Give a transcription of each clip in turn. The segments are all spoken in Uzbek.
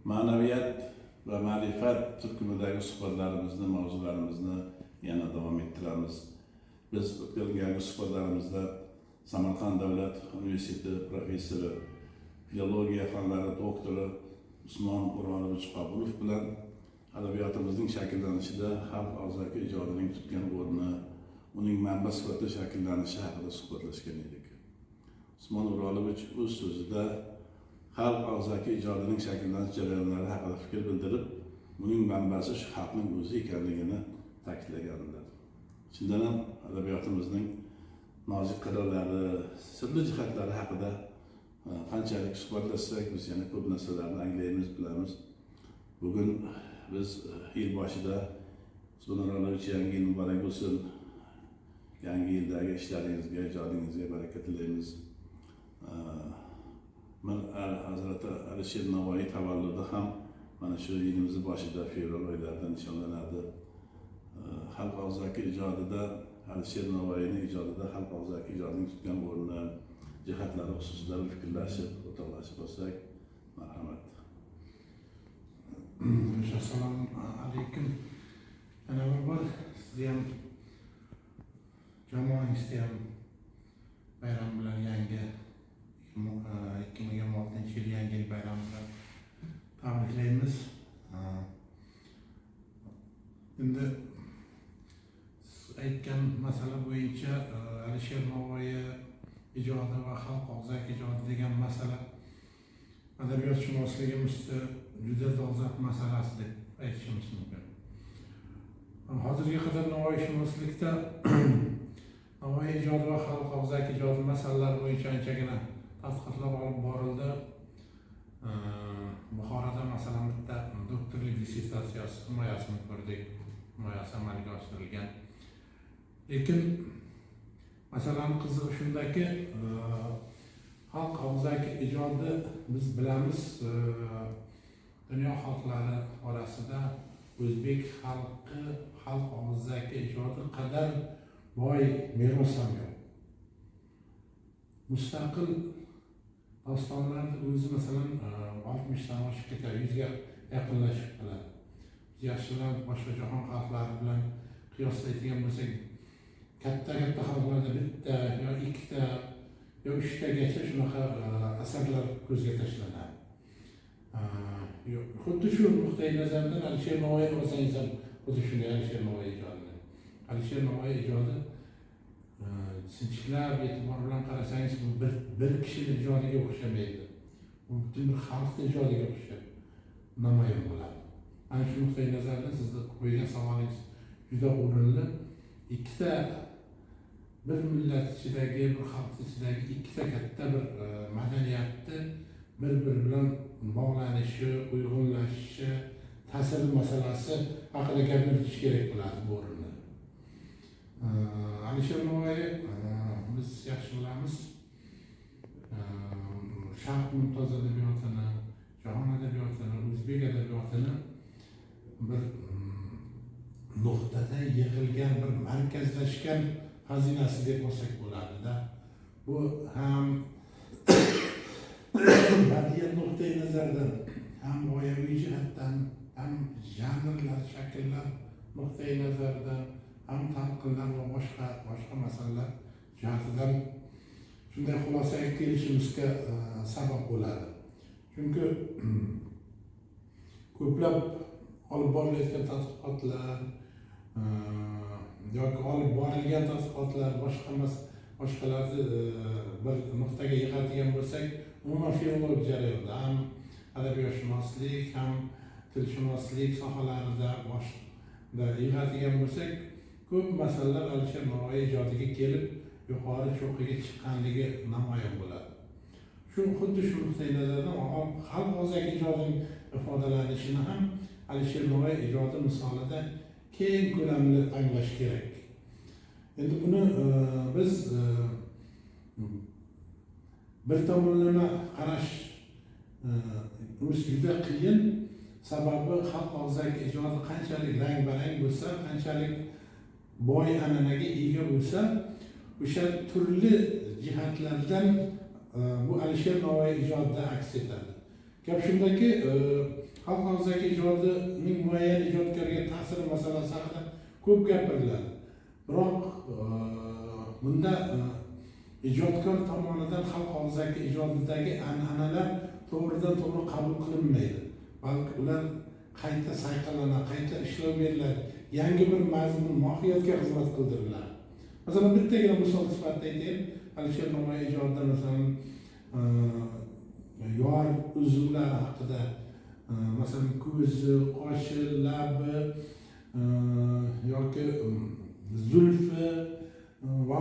Ma'naviyat va ma'rifat turkumidagi suhbatlarimizni, mavzularimizni yana davom ettiramiz. Biz o'tkazgan suhbatlarimizda Samarqand davlat universiteti professori, filologiya fanlari doktori Usmon O'rolovich Qobulov bilan adabiyotimizning shakllanishida xalq og'zaki ijodining tutgan o'rni, uning manba sifatida shakllanishi haqida suhbatlashgan edik. Usmon O'rolovich o'z so'zida xalq og'zaki ijodining shakllanish jarayonlari haqida fikr bildirib, buning manbasi shu xalqning o'zi ekanligini ta'kidlagandilar. Chindan ham adabiyotimizning nozik qirralari, sirli jihatlari haqida qanchalik suhbatlashsak, biz yana ko'p narsalarni anglaymiz, bilamiz. Bugun biz yil boshida, Usmon O'rolovich, yangi yil muborak bo'lsin. Yangi yildagi ishlaringizga, ijodingizga baraka tilaymiz. Mir Hazrati Alisher Navoiy tavalludi ham mana shu yilimizni boshida, fevral oylarida nishonlanadi. Xalq og'zaki ijodida, Alisher Navoiyning ijodida xalq og'zaki ijodining tutgan o'rni, jihatlari xususida fikrlashib, o'rtoqlashib olsak, marhamat. Assalomu alaykum. Yana bir bor sizni ham, jamoangizni ham bayram bilan, yangi 2026-yil yangi yil bayrami bilan tabriklaymiz. Endi siz aytgan masala bo'yicha, Alisher Navoiy ijodi va xalq og'zaki ijodi degan masala adabiyotshunosligimizda juda dolzarb masalasi deb aytishimiz mumkin. Hozirga qadar navoiyshunoslikda Navoiy ijodi va xalq og'zaki ijodi masalalari bo'yicha anchagina tadqiqotlar olib borildi. Buxoroda, masalan, bitta doktorlik dissertatsiyasi himoyasini ko'rdik, himoyasi amalga oshirilgan. Lekin masalani qizig'i shundaki, xalq og'zaki ijodi, biz bilamiz, dunyo xalqlari orasida o'zbek xalqi xalq og'zaki ijodi qadar boy meros ham yo'q. Mustaqil dostonlarni o'zi, masalan, 60dan oshib ketadi, 100ga yaqinlashib qoladi. Biz yaxshi bilamiz, boshqa jahon xalqlari bilan qiyoslaydigan bo'lsak, katta katta xalqlarda bitta yo ikkita yo uchtagacha shunaqa asarlar ko'zga tashlanadi. Xuddi shu nuqtai nazardan Alisher Navoiyni olsangiz ham xuddi shunday. Alisher Navoiy ijodini, Alisher Navoiy ijodi sinchiklab, e'tibor bilan qarasangiz, bu bir kishini ijodiga o'xshamaydi, bu butun bir xalqni ijodiga o'xshab namoyon bo'ladi. Ana shu nuqtai nazardan sizni qo'ygan savolingiz juda o'rinli. Ikkita bir millat ichidagi, bir xalq ichidagi ikkita katta bir madaniyatni bir biri bilan bog'lanishi, uyg'unlashishi, ta'siri masalasi haqida gap yuritish kerak bo'ladi bu o'rinda. Alisher Navoiy, biz yaxshi bilamiz, Sharq mumtoz adabiyotini, jahon adabiyotini, o'zbek adabiyotini bir nuqtada yig'ilgan, bir markazlashgan xazinasi deb olsak bo'ladida. Bu ham badiiy nuqtai nazardan, ham g'oyaviy jihatdan, ham janrlar, shakllar nuqtai nazaridan, ham talqinlar va boshqa boshqa masalalar jihatidan shunday xulosaga kelishimizga sabab bo'ladi. Chunki ko'plab olib borilayotgan tadqiqotlar yoki olib borilgan tadqiqotlar, boshqa boshqalarni bir nuqtaga yig'adigan bo'lsak, umuman filolog jarayonida ham, adabiyotshunoslik ham, tilshunoslik sohalarida boshda yig'adigan bo'lsak, ko'p masalalar Alisher Navoiy ijodiga kelib yuqori cho'qqiga chiqqanligi namoyon bo'ladi. Shu xuddi shu nuqtai nazardan xalq og'zaki ijodining ifodalanishini ham Alisher Navoiy ijodi misolida keng ko'lamli anglash kerak. Endi buni biz bir tomonlama qarash juda qiyin. Sababi xalq og'zaki ijodi qanchalik rang barang bo'lsa, qanchalik boy an'anaga ega bo'lsa, o'sha turli jihatlardan bu Alisher Navoiy ijodida aks etadi. Gap shundaki, Xalq og'zaki ijodining muayyan ijodkorga ta'siri masalasi haqida ko'p gapiriladi. Biroq bunda ijodkor tomonidan xalq og'zaki ijodidagi an'analar to'g'ridan to'g'ri qabul qilinmaydi, balki ular qayta sayqallanadi, qayta ishlov beriladi, yangi bir mazmun, mohiyatga xizmat qildiriladi. Masalan, bittagina misol sifatida aytaylik, Alisher Navoiy ijodida masalan yor uzvlari haqida, masalan ko'zi, qoshi, labi yoki zulfi va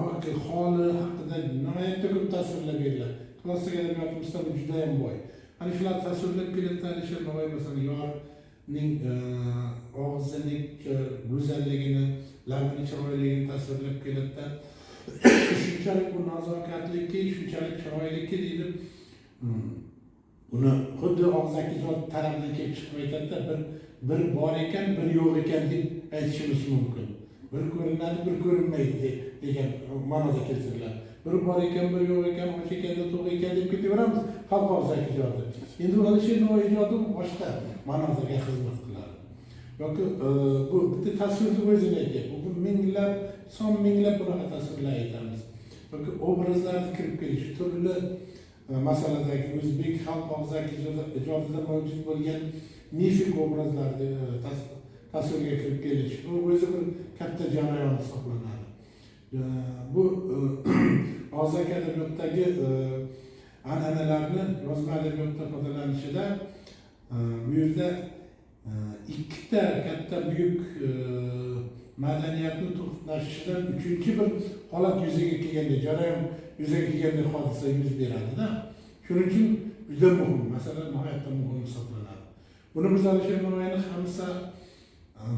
holi haqida nihoyatda ko'p tasvirlar beriladi. Klassik adabiyotimizda bu juda ham boy. Ana shular tasvirlab keladi. Alisher Navoiy masalan yorning og'zining go'zalligini, labini chiroyligini tasvirlab keladida, shunchalik bu nazokatliki, shunchalik chiroyliki deydi. Uni xuddi og'zaki ijod tarafidan kelib chiqib aytadida, bir bor ekan, bir yo'q ekan deb aytishimiz mumkin. Bir ko'rinadi, bir ko'rinmaydi degan ma'noda keltiriladi. Bir bor ekan, bir yo'q ekan, och ekanda to'q ekan deb ketaveramiz xalq og'zaki ijodi. Endi Alisher Navoiy ijodi boshqa ma'noga xizmat qiladi. Yoki bu bitta tasvirni o'zini aytyapti. Bu minglab, son minglab bunaqa tasvirlar aytamiz. Yoki obrazlarni kirib kelishi, turli masaladagi o'zbek xalq og'zaki ijodida mavjud bo'lgan mifik obrazlarni tasvirga kirib kelish, bu o'zi bir katta jarayon hisoblanadi. Bu og'zaki adabiyotdagi an'analarni yozma adabiyotda foydalanishida bu yerda ikkita katta buyuk madaniyatni to'qnashishidan uchinchi bir holat yuzaga kelganda, jarayon yuzaga kelganda hodisa yuz beradida. Shuning uchun juda muhim masala, nihoyatda muhim hisoblanadi. Buni biz Alisher Navoiyni Hamsa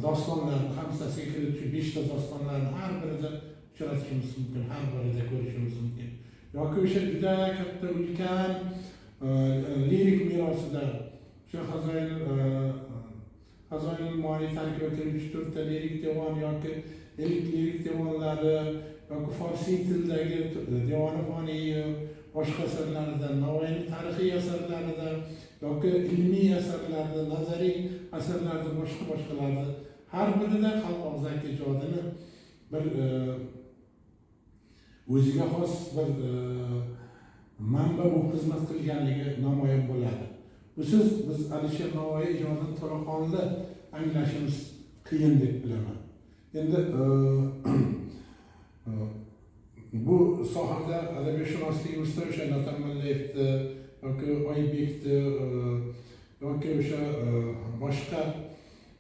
dostonlarini, Hamsasiga kiruvchi 5 ta dostonlarni har birida uchratishimiz mumkin, har birida ko'rishimiz mumkin. Yoki o'sha juda katta ulkan lirik merosida o'sha Xazoinul Maoniy tarkibiga kiruvchi 4 ta lirik devon yoki ilk lirik devonlari yoki forsiy tildagi Devoni Foniy boshqa asarlarida, Navoiyning tarixiy asarlarida yoki ilmiy asarlarida, nazariy asarlarda, boshqa boshqalarda har birida xalq og'zaki ijodini bir o'ziga xos bir manba bo'lib xizmat qilganligi namoyon bo'ladi. Busiz biz Alisher Navoiy ijodini to'laqonli anglashimiz qiyin deb bilaman. Endi bu sohada adabiyotshunosligimizda o'sha Natamillayevni yoki Oybekni yoki o'sha boshqa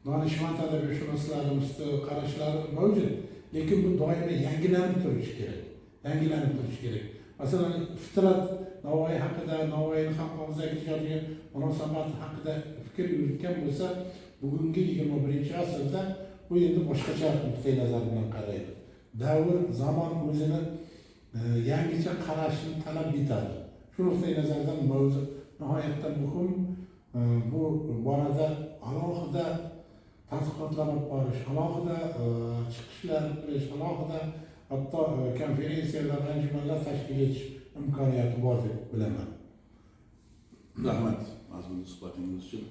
donishmand adabiyotshunoslarimizni qarashlari mavjud. Lekin bu doimo yangilanib turishi kerak. Yangilanib turishi kerak. Masalan, Fitrat Navoiy haqida, Navoiyning xalq og'zaki ijodiga munosabati haqida fikr yuritgan bo'lsa, bugungi 21-asrda bu endi boshqacha nuqtai nazar bilan qaraydi. Davr, zamon o'zini yangicha qarashni talab etadi. Shu nuqtai nazardan mavzu nihoyatda muhim. Bu borada alohida tadqiqotlar olib borish, alohida chiqishlar qilish, alohida hatto konferensiyalar, anjumanlar tashkil etish imkoniyati bor deb bilaman. Rahmat mazmunli suhbatingiz uchun.